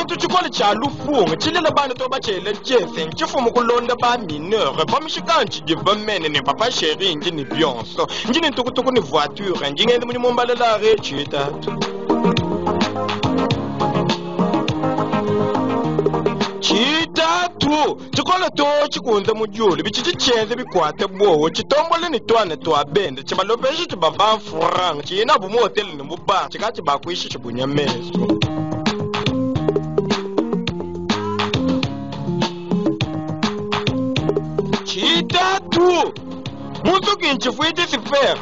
Tshintu tshikole tshia lufunga tshilela bana to batshela jese ntshifumu kulonda ba mineur pamishika ntshidi bamene ne papa sheri ndi ne bionso ndi ne ntukutuku ne voiture ndi ngenza mudimu mbalalare tshitatu tshitatu tshikole to tshikunze mu diulu bitshidi tshienze bikuate bowo tshitombole ne tuana tua bende tshibalopeshe tshibava mfuranga tshiyinabu mu hotele ne mu bar tshika tshibakuishi tshibunya mesu. Tshitatu muntu kintshifuite sifere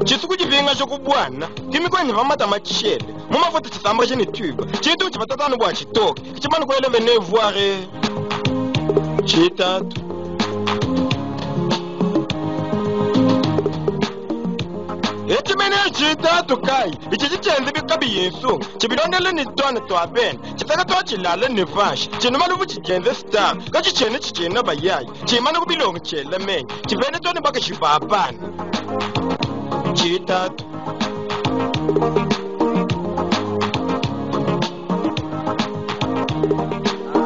tshisuku tshipingasha ku bwana kimikwenye pamatama tshishele mu mafuta tshisamba tshine tube tshintu tshipatatanu bua tshitoke tshimane kueleve nevoire. Tshitatu etshimene tshitatu kai itshi tshitshenze bikabi yinsunga tshibilondele ni twana twa bene tshitaka twa tshilala ni vashi tshinuma luvu tshijenze star ka tshitshene tshitshena bayayi tshimane kubilongo tshela menye tshivene tone baka tshibabana. Tshitatu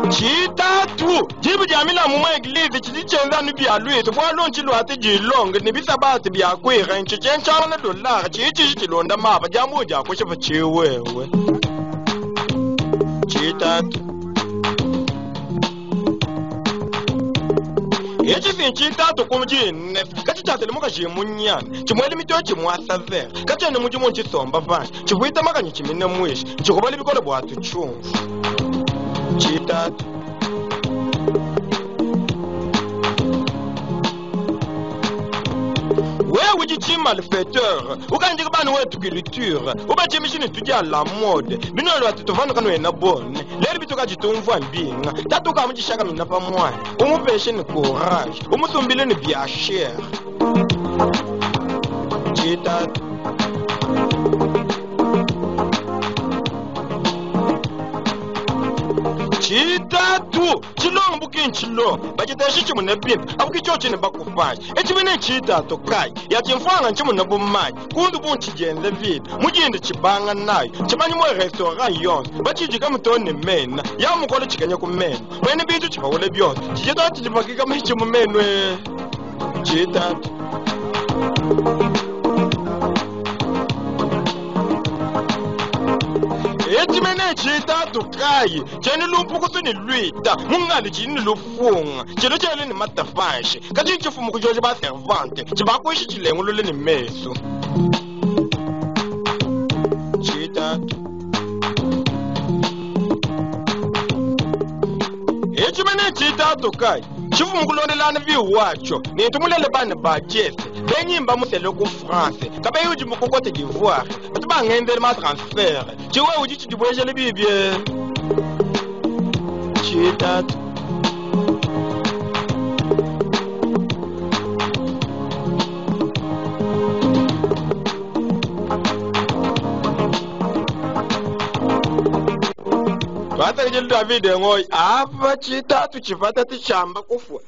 tshitatu jibu dia milamu mu eglize tshidi tshienza anu bia lwitu bwalu ntshilwate jilonge ni bisabati bia kwira ntshi tshentshala dolara tshii tshilonda mapa dia mudia kushipa tshiwewe. Tshitatu etshi tshitatu kumjine katshitshatele mukashi munyana tshimwele mito tshimwasavera katshene mudimu ntshisomba vanshi tshivuita makanyi tshimine mwishi ntshikubala bikole bwa tutshumvu. Tshitatu wewe udi malfaiteur ukanjika bana wetu culture ubatshimishini tudi à la mode bino lwa tutuvanu kanwena bone lelo bituka tshitumvua mbinga tatuka mutshishaka mina pamwana umupeshe ni courage umusumbile ni bia cher. Tshitatu tshitatu tshilongo buki ntshilongo batshiteshe tshimune bimpe abuki tsho tshine bakufasha etshimene tshitatu kai ya tshimfanga ntshimune bumanyi kundu buntshijenze vipi mujindi tshibanga nayo tshimanyi mo restaurant yonse batshijika mutone mena ya mukolo tshikanya ku meno mwene bintu tshibawule byonse tshijita tshibakika mechi mu menwe. Tshitatu etshimene tshitatu kai tshene lumpukusu ni lwita mungali tshini lufunga tshilo tshele ni matafashi ka tshini tshifumu kutsho ba servante tshibakuishi tshilengulule ni mesu. Tshitatu etshimene tshitatu kai tshifumu kulondelana viwatsho nintumulele bana ba jese benyimba musele ku France kabe yuji mu ku Cote d'Ivoire batu bangenzele ma transfert tshiwe udi tshidibwejele bibye. Tshitatu David ngoi apa tshitatu tshifata tshamba kufua.